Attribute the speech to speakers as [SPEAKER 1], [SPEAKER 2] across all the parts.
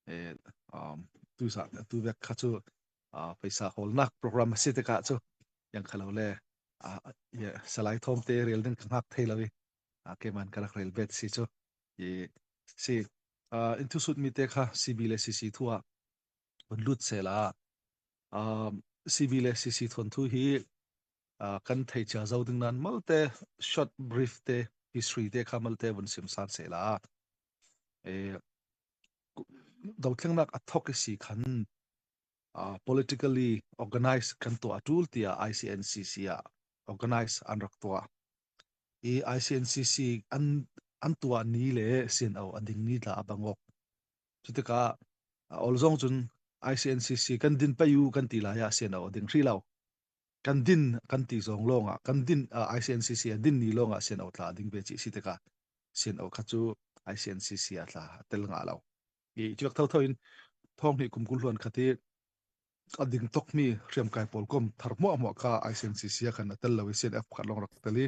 [SPEAKER 1] E um tu sa tu vek kha chu paisa hawlnak program a si tikah cu yang khalo le salai thom te rel ding ka hngak thei lo i keman ka rak rel bet si cu i si in thu sut mi te kha CB le CC thu ah vun lut se la CB le CC thon thu hi kan thei chia zo ding nan malte short brief te history te kha malte vun sim san se la e dothlennak a thok si khan politically organize kan tuah tul tiah ICNCC ah organize an rak tuah. I ICNCC an an tuah ni le CNO a ding ni tla a bangok. Cutikah ol zong cun ICNCC kan din payu kan ti lai ah CNO a ding hri lo. Kan din kan ti zong lawng ah kan din ICNCC a din ni lawng ah CNO tla a ding ve chi si tikah CNO kha cu ICNCC a tla a tel nga lo. I cuak thotho in thong hnih kum kul hluan khat i a ding tokmi hriamkai pawl kom thar hmuahhmuah kha ICNCC ah khan a tel lo i CNF pakhat lawng rak tel i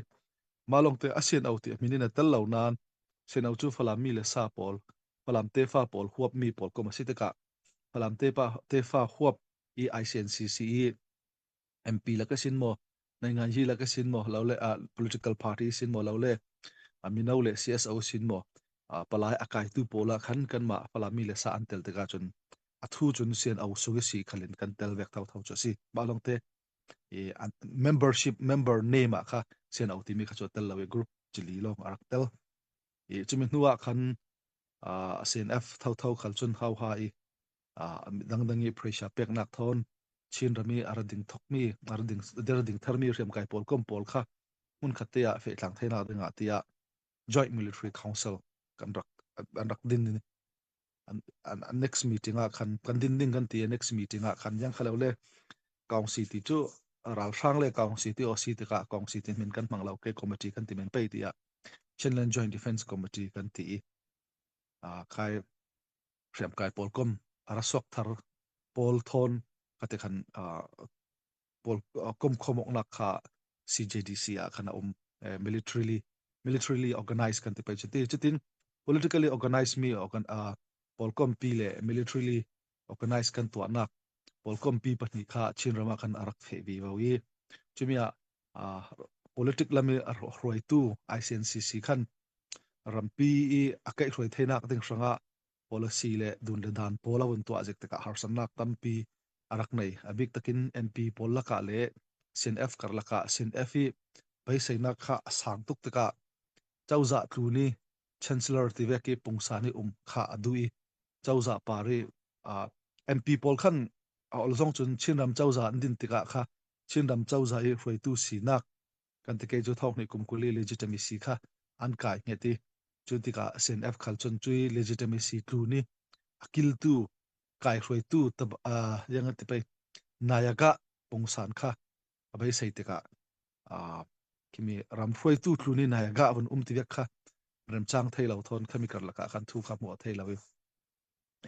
[SPEAKER 1] mah lawng te a CNO ti a min in a tel lo nain CNO cu Falam mi le sa pawl Falam tefa pawl huap mi pawl kom a si tikah Falam tefa tefa huap i ICNCC i MP la ka sin maw nainganyi la ka sin maw lo le political party sin maw lo le mino le CSO sin maw palai a kaitu pawl ah khan kanmah Falami le sa an tel tikah cun a thu cun sian au sung si khalin kan tel vek tho tho chu si mah long te i membership member name ah kha sian au timi kha chu tel lo i group chili long arak tel i chumi hnu ah khan CNF tho tho khal chun hau ha i dangdang i pressure peknak thawn Chin ram i a ra ding thokmi a ra ding der ding tharmi hriamkai pawl kom pawl kha hmun khat te ah fehtlang theinak dingah tiah Joint Military Council kan rak an rak din an, an, an next meeting ah khan kan din ding kan ti next meeting ah khan yang khalo le kaung si ti chu ralhrang le kaung si ti o si tikah kaung si ti min kan hmang lo ke committee kan ti men pei ti ah Chinland Joint Defense Committee kan ti i khai hriamkai pawl kom a ra suak thar pawl thawn ka te khan pawl kom khomoknak kha CJDC ah khan a um militarily militarily organized kan ti pai chuti chutin politically organized mi organ pawl kom pi le militarily organized kan tuahnak pawl kom pi pahnih kha Chin ram ah khan a rak feh vi vo i chumi ah politic lami a hruaitu ICNCC khan rampi i a kaihhruai theinak ding hrangah policy le dun le dan pawl a vun tuah zik tikah harsatnak tampi a rak nei. A bik takin MP pawl lakah le CNF karlak ah CNF i beiseinak kha a sang tuk tikah cozah tlu nih Chancellor ti vek i pungsan i um kha a duh i cozah par i MP pawl khan a ol zong cun Chinram cozah an din tikah kha Chinram cozah i hruaitu sinak kan ti kei cu thawk nih kum 20 legitimacy kha an kai nget i cu tikah CNF khal cun cui legitimacy tlu ni a kiltu kai hruaitu yang ti pei nayaga pungsan kha a beisei tikah kimi ram hruaitu tlu ni nayaga vun um ti vek kha remchang thei lo thon khami karlaka khan thu kha mu thei lo i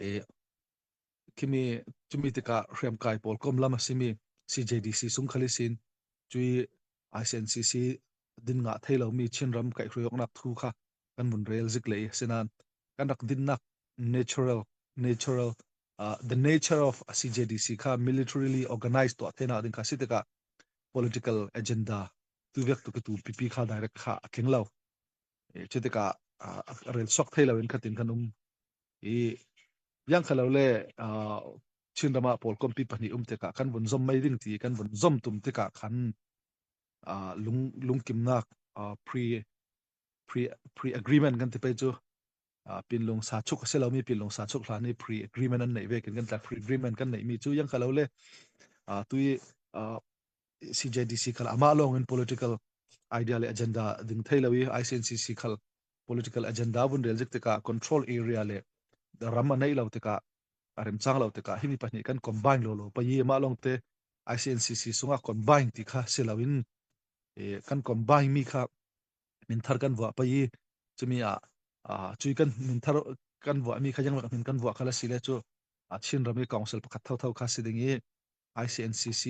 [SPEAKER 1] e Khimi cumi tikah hriamkai pawl kom lam a simi CJDC sungkhal i sin cui ICNCC din ngah thei lomi Chinram kaihhruaiawknak thu kha kan vun rel zik le i sinan kan rak dinnak natural natural the nature of a CJDC kha militarily organized tuah thenak ding kha si tikah political agenda tu vek tu tu pipi kha direct kha a tling lo. Cu tikah rel sok thei lo in khatin kan um I yang khalo le Chinram ah pawl kompi pahnih um tikah kan vun zom mei ding ti kan vun zom tum tikah khan lung lungkimnak pre pre pre agreement kan ti pe cu pinlung sa chuk a si lomi pinlung sa chuk hlan i pre agreement an neih ve kan kan tla pre agreement kan neih mi cu yang khalo le tui CJDC khal amah lawng in political idea le agenda ding thei lo i ICNCC khal political agenda vun rel zik tikah control area le ram a nei lo tikah a remcang lo tikah himi pahnih kan combine lo lo payi mah long te ICNCC sungah combine ti kha si lo in kan combine mi kha minthar kan vuah payi chumi ah chui kan minthar kan vuah mi kha yang min kan vuah khala si le chu Chin ram i council pakhat tho tho kha si ding i ICNCC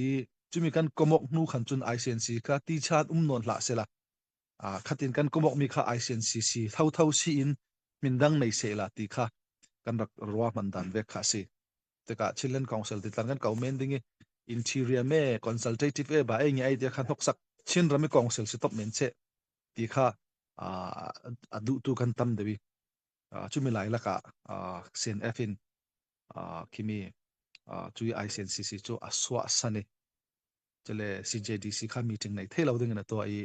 [SPEAKER 1] cumi kan komok hnu khan cun ICNC kha ti chan um nawn hlah sela khatin kan komok mi kha ICNCC tho tho si in min dang nei sela ti kha. Kan rak rua hman dan vek kha si. Tikah Chinland Council ti tlang kan kau men ding i interior me consultative e ba ei nge ai tia kha hnoksak Chin rami council si top men che ti kha a duh tu kan tam dewi. Chumi lai laka CNF in khimi cui ICNCC cu a suah sani chele CJDC kha meeting nei thei lo ding in a tuah i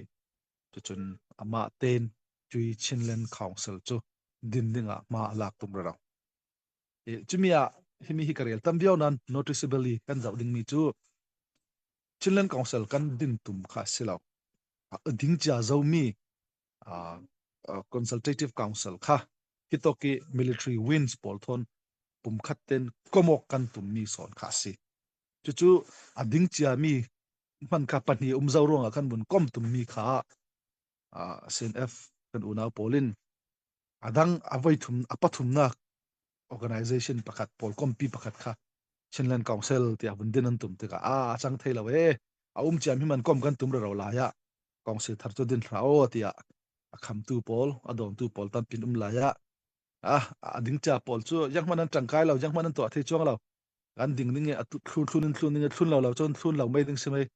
[SPEAKER 1] cucun amah ten cui Chinland Council cu din dingah hma a lak tum rero. Cumi ah himi hi ka rel tam viau nan noticeably kan zoh dingmi cu Chinland Council kan din tum kha si lo. Ding cia zomi consultative council kha hitoki military wins pawl thon pumkhat ten komok kan tummi sawn kha si. Cucu a ding ciami hman kha pahnih um zo ruangah khan vun kom tummi kha CNF kan unau pawl in a dang a voithum a pathumnak organization pakhat pawl kompi pakhat kha Chinland Council tiah vun din an tum tikah a a cang thei lo e a um ciam hi man kom kan tum ro lai ah council thar cu din hra o tiah a khamtu pawl a dawntu pawl tampin um lai ah a ding cha pawl cu yang man an tangkai lo yang man an tuah thei chuang lo kan ding ning e atu thlun thlun in thlun ning e thlun lo lo cun thlun lo mei ding si mei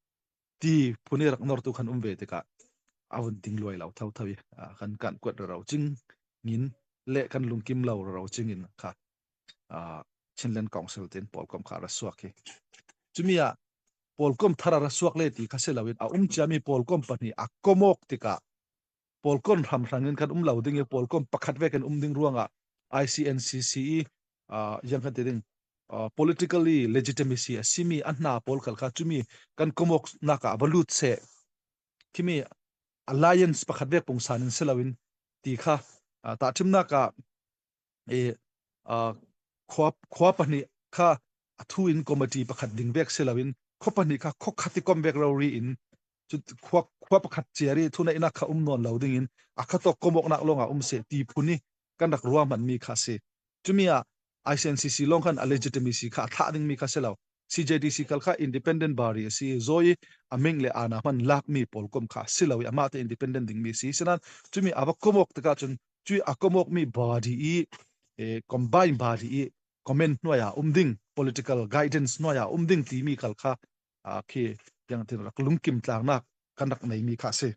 [SPEAKER 1] ti phun i rak nor tu khan um ve tikah a vun ting luai lo tho tho i kan kan kuat ro ching ngin le kan lungkim lo ro ching in kha Chinland Council tin Polkom kha ra suak hi chumi ah Polkom thar ra suak le ti kha se loin a um chiami Polkom pahnih a komok tikah Polkom hramhrang in kan um lo ding i Polkom pakhat ve kan um ding ruangah ICNCC i yang kan ti ding politically legitimacy a simi a hna pawl khal kha chumi kan komok nak ah va lut se khimi alliance pakhat vek pungsan in siloin ti kha ta thimnak ah e khua khua pahnih kha a thu in committee pakhat ding vek siloin khua pahnih kha khua khati kom vek ro ri in khua khua pakhat chiari thuna ina kha um non lo ding in a khatok komok nak longa um se ti phuni kan rak ruah man mi kha si chumi ah ICNCC long khan a legitimacy kha thlah ding mi kha se lo CJDC kal kha independent bari a si zoi aming le ana man lak mi pawl kom kha si lo ama te independent ding mi si sinan chumi ava komok taka chun chui a komok mi body i combine body i comment noya umding political guidance noya umding ti mi kal kha khi tiang tin rak lungkim tlang nak kan rak nei mi kha si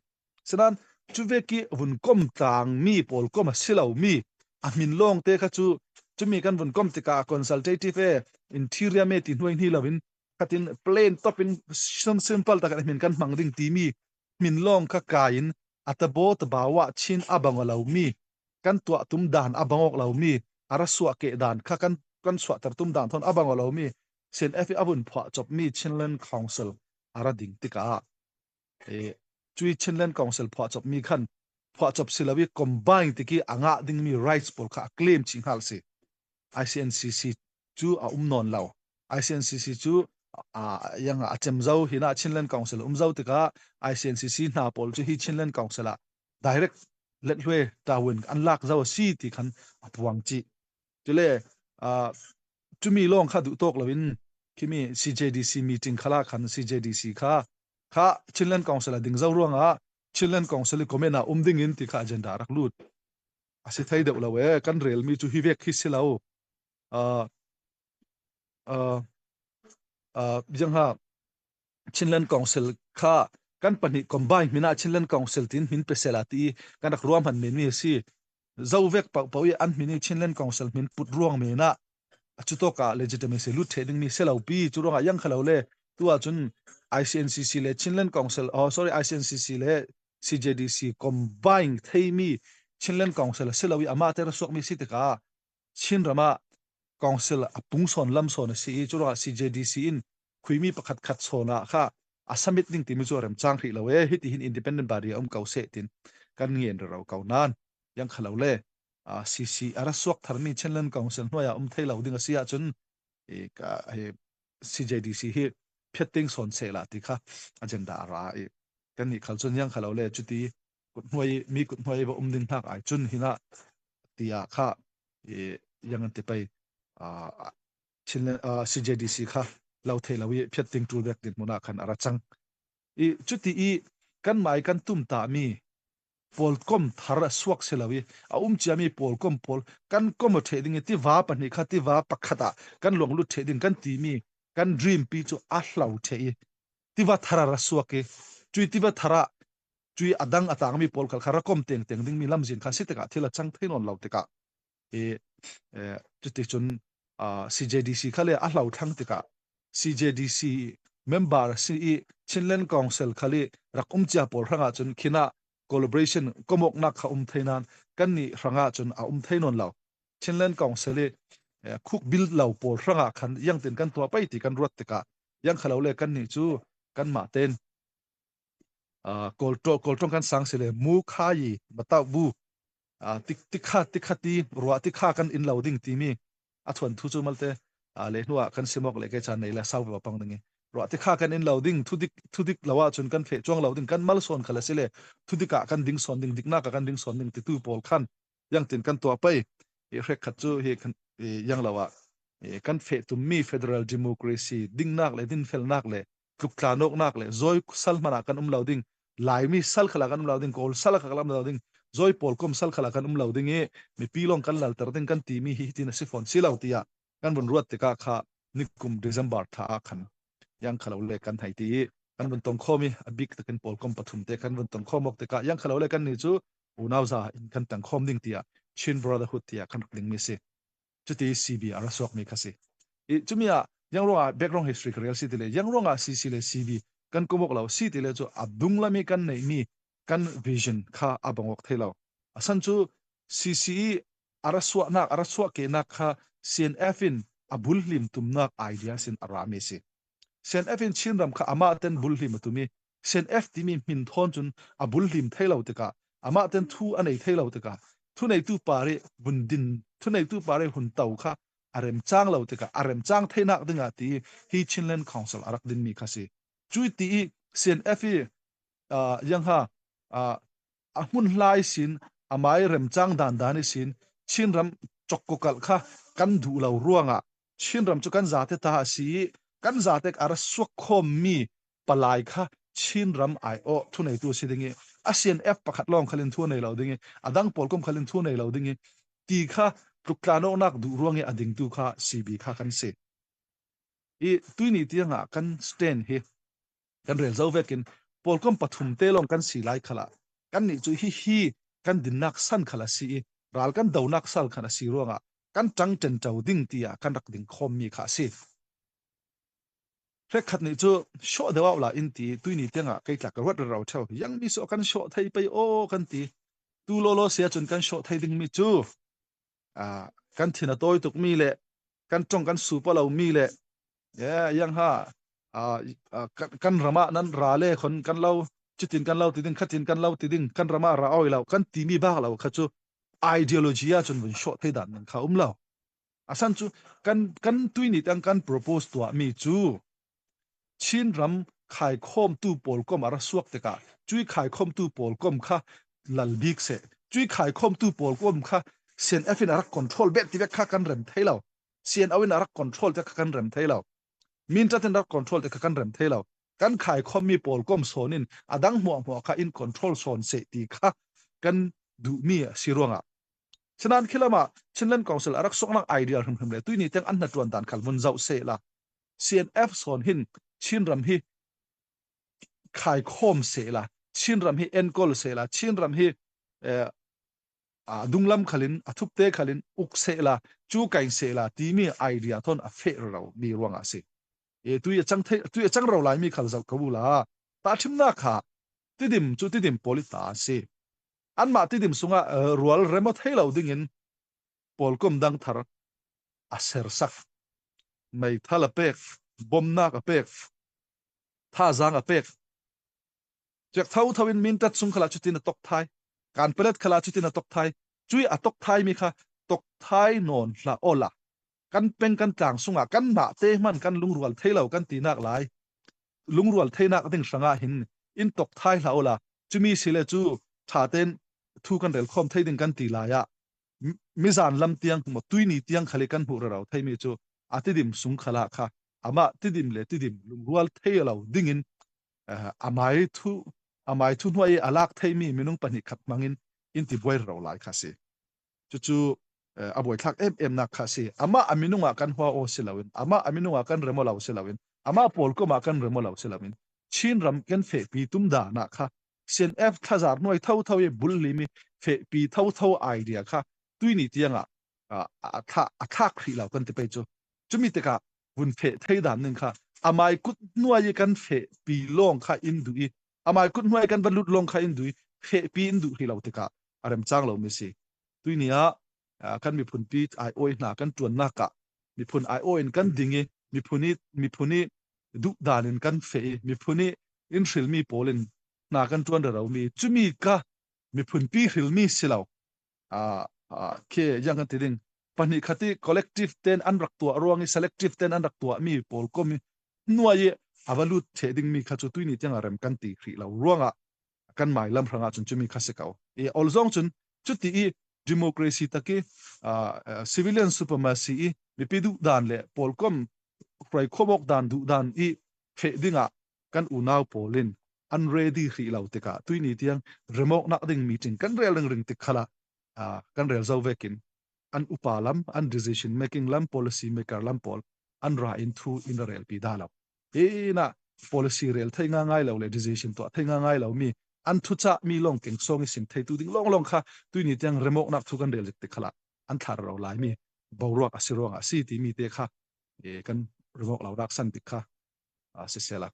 [SPEAKER 1] sinan chu ve ki vun kom tlang mi pawl kom a si lo mi a min long te kha chu chumi kan vun kom tika consultative e interior me ti hnuai ni lovin khatin plain top in simple tak min kan hmang ding ti mi min long kha kai in atabo tabawa chin abang lo mi kan tua tum dan abangok lo mi ara suwa ke dan kha kan kan suwa tar tum dan thon abang lo mi sen F abun phwa chop mi Chinland Council ara ding tika e chui Chinland Council phwa chop mi khan phwa chop silawi combine tiki anga ding mi rights pol kha claim chi ngal si ICNCC chu a um non lo ICNCC chu a yang a chem zo hina Chinland Council um zo tika ICNCC hna pawl chu hi Chinland Council a direct let hlue tawin an lak zo si ti khan a puang chi tule chumi long kha duh tawk loin khimi CJDC meeting khala khan CJDC kha kha Chinland Council a ding zo ruanga Chinland Council i comment a um ding in ti kha agenda rak lut a si thei deuh lo e kan rel mi chu hi vek khi si lo yang ha Chinland Council kha kan pahnih combine mina Chinland Council tin min pe sela ti kan rak ruam han men mi si zo vek pau pau i an min i Chinland Council min put ruang me na chu to ka legitimacy lut the ding mi selo pi chu ronga yang khalo le tu ah cun ICNCC le Chinland Council oh sorry ICNCC le CJDC combine theimi Chinland Council selo i ama te ra suak mi si tikah Chinram ah council a pung sawn lam sawn a si i cu ruangah CJDC in khuimi pakhat khat sawn ah kha a summit ding timi cu a rem cang hrih lo e hiti hin independent body a um ko seh tin kan ngen ro ko nan yang khalo le CC a ra suak tharmi Chinland Council hnuai ah um thei lo ding a si ahcun ka CJDC hi phiatting sawn se la ti kha agenda a ra i kan nih khal cun yang khalo le cuti kut hnuai mi kut hnuai va um ding hnak ai cun hina tiah kha yang an ti pei CJDC kha lo thei lo i phiat ting tul bek din hmun ah khan a ra cang i cuti i kan mai kan tum ta mi Pawlkom thar a suak si lo i a um ciami pawlkom pawl kan kom a ṭheh ding i tiva pahnih kha tiva pakhat ah kan luang lut ṭheh ding kan timi kan dream pi cu a hlo ṭheh i tiva thar a ra suak i cui tiva thar ah cui a dang a tangmi pawl khal kha ra kom teng teng dingmi lamzin kha si tikah thil a cang thei nawn lo tikah i cuticun CJDC kha le a hlo thlang tikah CJDC member si i Chinland Council khali rak um cia pawl hrangah cun khina collaboration komoknak kha um thei nan kan nih hrangah cun a um thei non lo. Chinland Council i khuk bil lo pawl hrangah khan yang tin kan tua pai ti kan ruat tikah yang khalo le kan nih cu kan mah ten kawl kawl kan sang sile mu kha yi batau bu tikha tikhati ruah tikha kan in lo ding timi a thuan thu chu malte le hnuah kan simok le ke chan nei le sau pang ding ruah tikha kan in lo ding thudik thudik lawa chun kan phe chuang lo ding kan mal son khala sile thudika kan ding son ding dikna ka kan ding son ding ti tu pawl khan yang tin kan tua pai i hrek khat chu hi yang lawa kan fe tummi federal democracy dingnak le dinfelnak le tluktlanawknak le zoi sal hmanh ah kan um lo ding. Laimi sal khala kan um lo ding, Kawl sal kha kan um lo ding, zoi pawl kom sal khala kan um lo ding i mipi lawng kan lalter ding kan timi hi hitin a si fawn si lo tiah kan vun ruat tikah kha nikum December thla ah khan yang khalo le kan hei ti i kan vun tong khomi a bik takin pawl kom pathum te kan vun tong khom ok tikah yang khalo le kan ni cu unau za in kan tang khom ding tiah Chin Brotherhood tiah kan rak ding mi si. Cuti CB a ra suakmi kha si. I cumi ah yang ruangah background history ka rel si ti le yang ruangah CC le CB kan kumok lo si ti le cu a dung lami kan neihmi kan vision kha a bangok thei lo. Asan cu CC i a ra suahnak a ra suah kenak kha CNF in a bulhlim tumnak idea sin a rami si. CNF in Chinram kha amah ten bulhlim a tum i CNF timi hmin thawn cun a bulhlim thei lo tikah amah ten thu a nei thei lo tikah thu neitu pari vun din thu neitu pari hun to kha a rem chang lo tikah a rem chang theinak dingah ti hi Chinland Council a rak din mi kha si. Cui ti i CNF i yang ha a hmun hlai sin amai rem chang dan dan i sin Chinram chokko kal kha kan duh lo ruangah Chinram cu kan zate ta a si i kan zate a ra suak khawm mi palai kha Chinram aiawh thuneitu si ding i ASEAN F pakhat lawng khalin thu nei lo ding i adang pawl kum khalin thu nei lo ding i ti kha tluktlanawknak duh ruang i a dingtu kha CB kha kan si. I tuini tiangah kan stand hi kan rel zo vekin pawlkom pathum te lawng kan si lai khala kan nih cu hi hi kan dinnak san khala si i ral kan donak sal khan a si ruangah kan ṭang ṭenṭo ding tiah kan rak ding khawmmi kha a si. Hrek khat nih cu shawh deuh au la in ti tuini tiangah kei tlak ka ruat rero theo yang mi so kan shawh thei pei o kan ti tu lolo sia cun kan shawh thei ding mi cu kan thin a tawi tuk mi le kan tong kan su pa lo mi le yang ha kan rama nan ra le khon kan lo cutin kan lo ti ding khatin kan lo ti ding kan rama ra oi lo kan ti mi bak lo kha chu ideology a cun vun shawh thei dan nan kha um lo. Asan cu kan kan tuini tang kan propose tuah mi cu Chinram khaikhawmtu pawl kom a ra suak tikah cui khaikhawmtu pawl kom kha lal bik seh cui khaikhawmtu pawl kom kha CNF in a rak control bet ti vek kha kan rem thei lo. CNO in a rak control te kha kan rem thei lo. Mintat in rak control te kha kan rem thei lo. Kan khaikhawm mi pawl kom sawn in adang hmuah hmuah kha in control sawn seh ti kha kan duhmi a si ruangah Sinain khilam ah Chinland Council a rak soknak idea hrimhrim le tuini tiang an hnaṭuan dan khal vun zoh seh la CNF sawn hin Chinram hi khaikhawm seh la Chinram hi enkawl seh la Chinram hi a dunglam khalin a thupte khalin uk seh la cu kain seh la timi idea thon a feh ro mi ruangah si e tui a chang thei tui a chang ro lai mi khal zoh ko la ta thimnak kha tidim cu tidim polita si. Anmah tidim sungah rual rem aw thei lo dingin pawlkom dang thar a sersak. Meithal a pek, bawmnak a pek, thazaang a pek. Cuak thotho in mintat sung khala cutin a tok thai. Kan pelet khala cutin a tok thai. Cui a tok thai mi kha tok thai nawn hlah ola. Kan peng kan tlang sungah kan mah te hman kan lungrual thei lo kan tinak lai. Lungrual theinak ding hrangah hin in tok thai hlah ula cumi si le cu ṭha tein thu kan rel khawm thei ding kan ti lai ah mizan lam tiang mo tuini tiang khali kan hmuh rero theimi cu a tidim sung khala kha amah tidim le tidim lungrual thei lo dingin amai thu. Amai thu hnuai i alak theimi minung pahnih khat hmangin in ti buai ro lai kha si. Cucu a buaithlak em em nak kha si. Amah a minung ah kan hua aw si loin, amah a minung ah kan remo lo si loin, amah pawl kom ah kan remo lo si loin, Chin ram kan fehpi tum da na kha CNF thlazar hnuai tho tho i bul limi fehpi tho tho idea kha tuini tiangah a thlak hrih lo kan ti pei cu. Cumi tikah vun feh thei dan ning kha amai kut hnuai i kan feh pi lawng kha in duh i amai kut hnuai kan va lut lawng kha in duh i feh pi in duh hrih lo tikah a rem cang lo mi si. Tuini ah kan miphun pi ai oi hna kan tuannak ah miphun ai oi in kan ding i miphun i miphun i duh dan in kan fe i miphun i in hrilmi pawl in hna kan tuan ro mi cumi ka miphun pi hrilmi si lo khi yang kan ti ding pahnih khat i collective ten an rak tuah ruang i selective ten an rak tuah mi pawl kom i nuai i ava lut the ding mi kha chu tuini tiang rem kan ti hrih lo ruangah kan mai lam hrangah cun chumi kha si ko i ol zong cun chuti i democracy taki civilian supremacy i mipi duh dan le pawl kom hruai khomok dan duh dan i fe dingah kan unau pawl in an ready hrih lo tikah tuini tiang remok nak ding meeting kan rel ring ring tik khala kan rel zo vekin an upa lam an decision making lam policy maker lam pawl an ra in thu in rel pi da lo ina policy rel thei nga ngai lo le decision to thei nga ngai lo mi an thu cha mi long keng song i sim thei tu ding long long kha tuini tiang remok nak thu kan rel tik khala an thar ro lai mi boruak asiruang a si ti mi te kha kan remok lo rak san tik kha si sela.